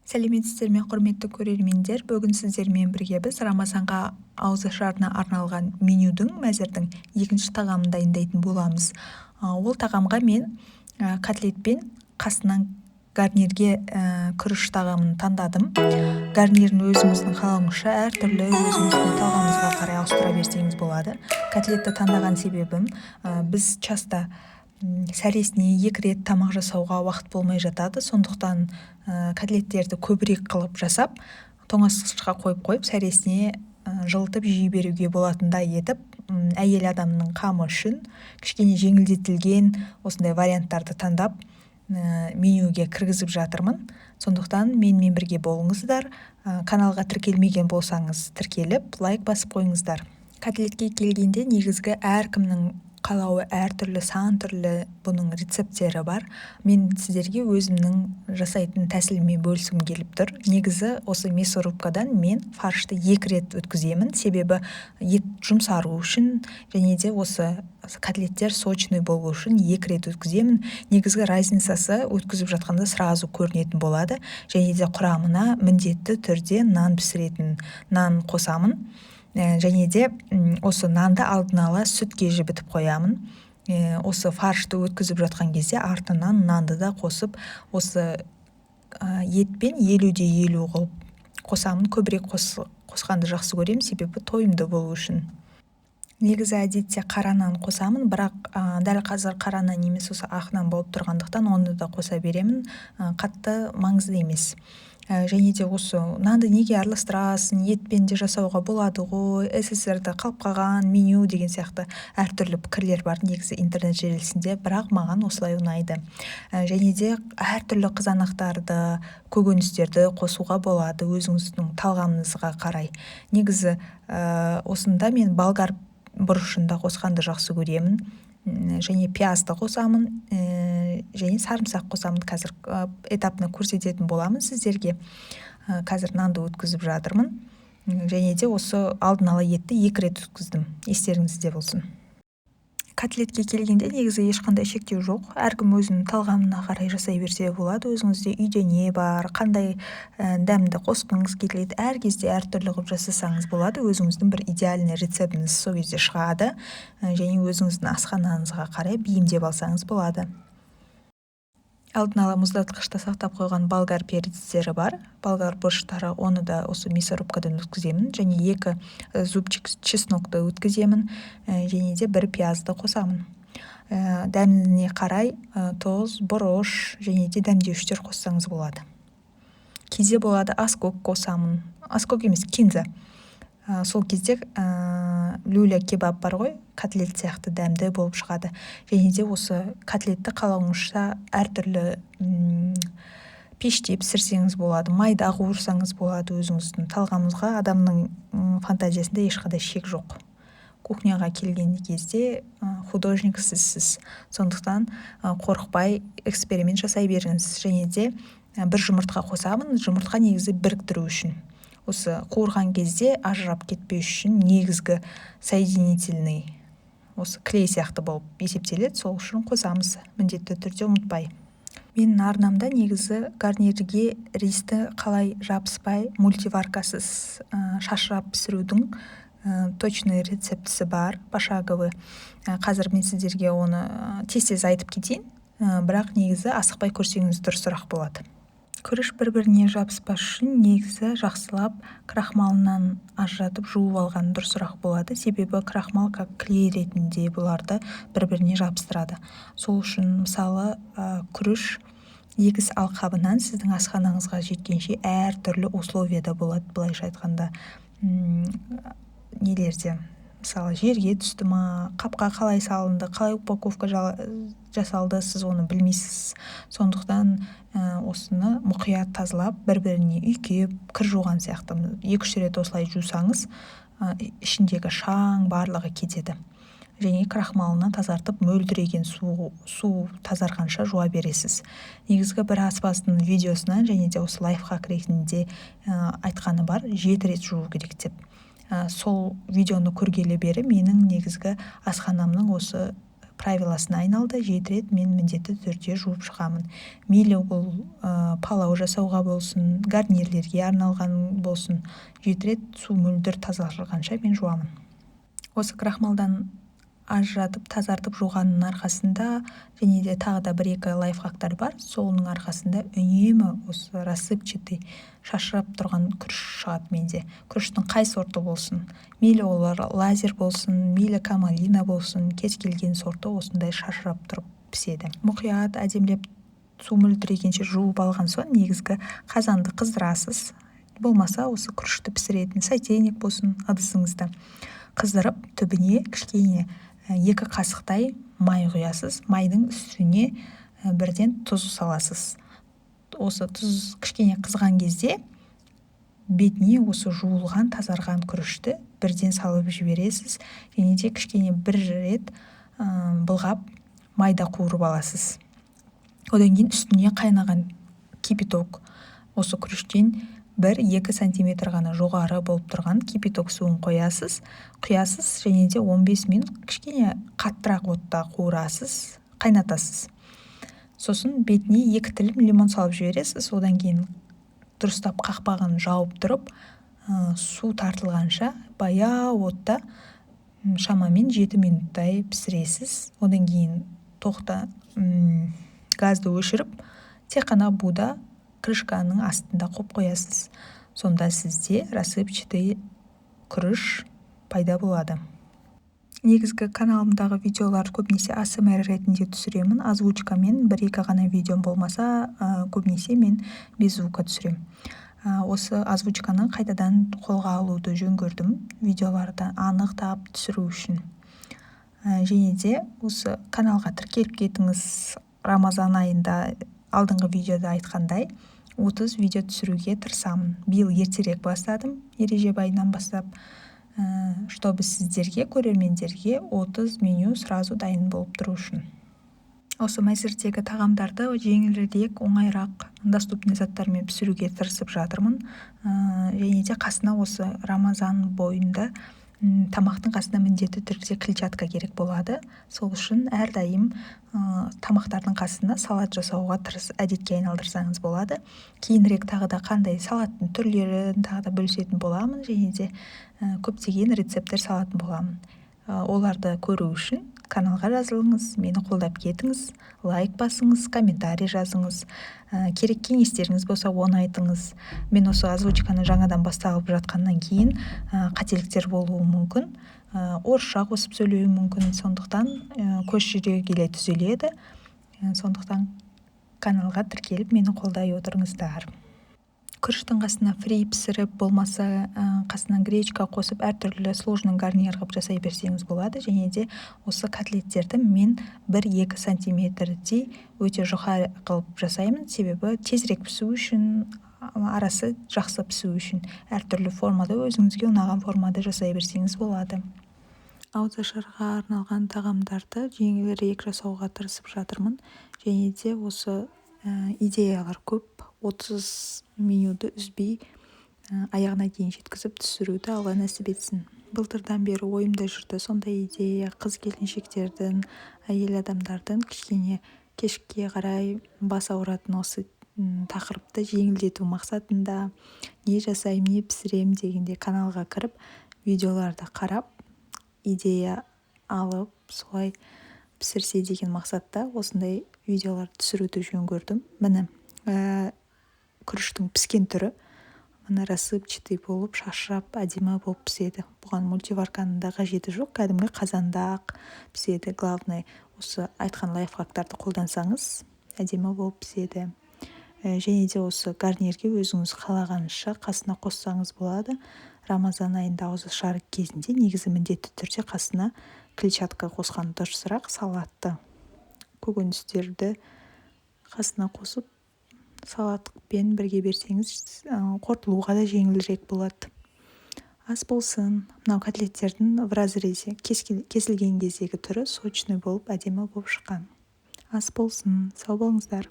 Сәлеметсіздер ме, құрметті көрермендер! Бүгін сіздермен бірге біз Рамазанға ауызашарына арналған менюдің, мәзірдің екінші тағамын дайындайтын боламыз. Ол тағамға мен котлетпен қасынан гарнирге күріш тағамын таңдадым. Гарнирін өзіңіздің қалауыңызша, әртүрлі, өзіңіздің талғамыңызға қарай ауыстыра берсеңіз болады. Котлетті таңдаған себебім, біз часто сәресіне екі рет тамақ жасауға уақыт болмай жатады. Сондықтан котлеттерді көбірек қылып жасап, тоңазытқышқа қойып қойып, сәресіне жылытып жей беруге болатындай етіп, әйел адамның қамы үшін кішкене жеңілдетілген осындай варианттарды таңдап, менюге кіргізіп жатырмын. Сондықтан менімен бірге болыңыздар. Каналға тіркелмеген болсаңыз, тіркеліп, лайк басып қойыңыздар. Котлетке келгенде, негізгі әркімнің қалауы әртүрлі, сан түрлі бұның рецепттері бар. Мен сіздерге өзімнің жасайтын тәсіліммен бөліскім келіп тұр. Негізі осы мясорубкадан мен фаршты екі рет өткіземін, себебі ет жұмсару үшін және де осы котлеттер сочный болу үшін екі рет өткіземін. Негізгі разницасы өткізіп жатқанда сразу көрінетін болады. Және де құрамына міндетті түрде нан, пісіретін нан қосамын. Және де осы нанды алдын ала сүтке жібітіп қоямын. Осы фаршты өткізіп жатқан кезде артынан нанды да қосып, осы етпен 50:50 қылып қосамын. Көбірек қосқанды жақсы көремін, себебі тойымды болу үшін. Негізі әдетте қара нан қосамын, бірақ дәл қазір қара нан емес, осы ақ нан болып тұрғандықтан, оны да қоса беремін, қатты маңызды емес. Және де осы нанды неге араластырасың, етпен де жасауға болады ғой, СССР-да қалып қалған меню деген сияқты әртүрлі пікірлер бар негізі интернет желісінде, бірақ маған осылай ұнайды. Және де әртүрлі қызанақтарды, көкөністерді қосуға болады өзіңіздің талғамыңызға қарай. Негізі осында мен болгар бұрышын да қосқанды жақсы көремін және пиязды қосамын, және сарымсақ қосамын. Қазір этапно көрсететін боламын сіздерге. Қазір нанды өткізіп жатырмын және де осы алдын ала етті екі рет өткіздім, естеріңізде болсын. Котлетке келгенде, негізі ешқандай шектеу жоқ, әркім өзінің талғамына қарай жасай берсе болады. Өзіңізде үйде не бар, қандай дәмді қосқыңыз келеді, әр кезде әртүрлі қылып жасасаңыз болады. Өзіңіздің бір идеальный рецептіңіз сол кезде шығады және өзіңіздің асханаңызға қарай бейімдеп алсаңыз болады. Алдын ала мұздатқышта сақтап қойған болгар перецтері бар, болгар бұрыштары, оны да осы мясорубкадан өткіземін және екі зубчик чеснокты өткіземін және де бір пиязды қосамын. Дәміне қарай тұз, бұрыш және де дәмдеуіштер қоссаңыз болады. Кейде болады, аскөк қосамын, аскөк емес, кинза. Сол кезде люля кебаб бар ғой, котлет сияқты дәмді болып шығады. Және де осы котлетті қалауыңызша әртүрлі пеште пісірсеңіз болады, майда қуырсаңыз болады, өзіңіздің талғамыңызға. Адамның фантазиясында ешқандай шек жоқ. Кухняға келген кезде художник сізсіз, сондықтан қорықпай эксперимент жасай беріңіз. Және де бір жұмыртқа қосамын. Жұмыртқа негізі біріктіру үшін, осы қуырған кезде ажырап кетпес үшін, негізгі соединительный, осы клей сияқты болып есептеледі, сол үшін қосамыз міндетті түрде, ұмытпай. Менің арнамда негізі гарнирге ристі қалай жабыспай, мультиваркасыз шашырап пісірудің точный рецептісі бар, пошаговый. Қазір мен сіздерге оны тез тез айтып кетейін, бірақ негізі асықпай көрсеңіз дұрысырақ болады. Күріш бір біріне жабыспас үшін негізі жақсылап крахмалынан ажыратып, жуып алған дұрысырақ болады, себебі крахмал как клей ретінде бұларды бір біріне жабыстырады. Сол үшін, мысалы, күріш егіс алқабынан сіздің асханаңызға жеткенше әртүрлі условияда болады, былайша айтқанда, нелерде, мысалы, жерге түсті ма, қапқа қалай салынды, қалай упаковка жасалды, сіз оны білмейсіз. Сондықтан осыны мұқият тазалап, бір біріне үйкеп, кір жуған сияқты екі үш рет осылай жусаңыз, ішіндегі шаң барлығы кетеді. Және крахмалынан тазартып, мөлдіреген су тазарғанша жуа бересіз. Негізгі бір аспаздың видеосынан және де осы лайфхак ретінде айтқаны бар, жеті рет жуу керек деп. Сол видеоны көргелі бері менің негізгі асханамның осы Правиласына айналды: 7 рет мен міндетті түрде жуып шығамын. Мейлі ол палау жасауға болсын, гарнирлерге арналған болсын, 7 рет су мөлдір тазарғанша мен жуамын. Осы крахмалдан ажыратып, тазартып жуғанның арқасында және де тағы да бір-екі лайфхактар бар, соның арқасында үнемі осы рассыпчатый, шашырап тұрған күріш шығады менде. Күріштің қай сорты болсын, мейлі олар лазер болсын, мейлі камалина болсын, кез келген сорты осындай шашырап тұрып піседі. Мұқият, әдемілеп су мөлдірегенше жуып алған соң, негізгі қазанды қыздырасыз. Болмаса осы күрішті пісіретін сотейник болсын, ыдысыңызды қыздырып, түбіне кішкене 2 қасықтай май құясыз. Майдың үстіне бірден тұз саласыз. Осы тұз кішкене қызған кезде бетіне осы жуылған, тазарған күрішті бірден салып жібересіз және де кішкене бір рет былғап, майда қуырып аласыз. Одан кейін үстіне қайнаған кипяток, осы күріштен 1-2 сантиметр ғана жоғары болып тұрған кипяток суын қоясыз, құясыз және де 15 минут кішкене қаттырақ отта қуырасыз, қайнатасыз. Сосын бетіне 2 тілім лимон салып жібересіз. Одан кейін дұрыстап қақпағын жауып тұрып, су тартылғанша баяу отта шамамен 7 минуттай пісіресіз. Одан кейін тоқта, газды өшіріп, тек қана буда крышканың астында қойып қоясыз. Сонда сізде рассыпчатый күріш пайда болады. Негізгі каналымдағы видеоларды көбінесе АСМР ретінде түсіремін, озвучкамен. Бір-екі ғана видеом болмаса, көбінесе мен без звука түсіремін. Осы озвучканы қайтадан қолға алуды жөн көрдім, видеоларды анықтап түсіру үшін. Және де осы каналға тіркеліп кетіңіз. Рамазан айында алдыңғы видеода айтқандай, 30 видео түсіруге тырысамын. Биыл ертерек бастадым, Ережеп айынан бастап, чтобы сіздерге, көрермендерге 30 меню сразу дайын болып тұру үшін. Осы мәзірдегі тағамдарды жеңілірек, оңайырақ, доступный заттармен пісіруге тырысып жатырмын. Және де қасына осы Рамазан бойында тамақтың қасына міндетті түрде клетчатка керек болады. Сол үшін әрдайым тамақтардың қасына салат жасауға тырыс, әдетке айналдырсаңыз болады. Кейінірек тағы да қандай салаттың түрлерін тағы да бөлісетін боламын және де көптеген рецепттер салатын боламын. Оларды көру үшін каналға жазылыңыз, мені қолдап кетіңіз, лайк басыңыз, комментарий жазыңыз, керек кеңестеріңіз болса, оны айтыңыз. Мен осы озвучканы жаңадан басталып жатқаннан кейін қателіктер болуы мүмкін, орысша қосып сөйлеуім мүмкін. Сондықтан көш жүре келе түзеледі. Сондықтан каналға тіркеліп, мені қолдай отырыңыздар. Күріштің қасына фри пісіріп, болмаса қасына гречка қосып, әртүрлі сложный гарнир қылып жасай берсеңіз болады. Және де осы котлеттерді мен 1-2 сантиметрдей өте жұқа қылып жасаймын, себебі тезірек пісу үшін, арасы жақсы пісу үшін. Әртүрлі формада, өзіңізге ұнаған формада жасай берсеңіз болады. Ауызашарға арналған тағамдарды жеңілірек жасауға тырысып жатырмын және де осы идеялар көп. 30 менюді үзбей аяғына дейін жеткізіп түсіруді Алла нәсіп етсін. Былтырдан бері ойымда жүрді сондай идея: қыз келіншектердің, әйел адамдардың кішкене кешке қарай бас ауыратын осы тақырыпты жеңілдету мақсатында, не жасаймын, не пісіремін дегенде каналға кіріп, видеоларды қарап, идея алып, солай пісірсе деген мақсатта осындай видеолар түсіруді жөн көрдім. Міне, күріштің піскен түрі. Мына рассыпчатый болып, шашырап, әдемі болып піседі. Бұған мультиварканың да қажеті жоқ, кәдімгі қазанда ақ піседі. Главное, осы айтқан лайфхактарды қолдансаңыз, әдемі болып піседі. Және де осы гарнирге өзіңіз қалағанша қасына қоссаңыз болады. Рамазан айында ауызашар кезінде негізі міндетті түрде қасына клетчатка қосқан дұрысырақ. Салатты, көкөністерді қасына қосып, салатпен бірге берсеңіз, қорытылуға да жеңілірек болады. Ас болсын! Мынау котлеттердің в разрезе кесілген кездегі түрі сочный болып, әдемі болып шыққан. Ас болсын, сау болыңыздар!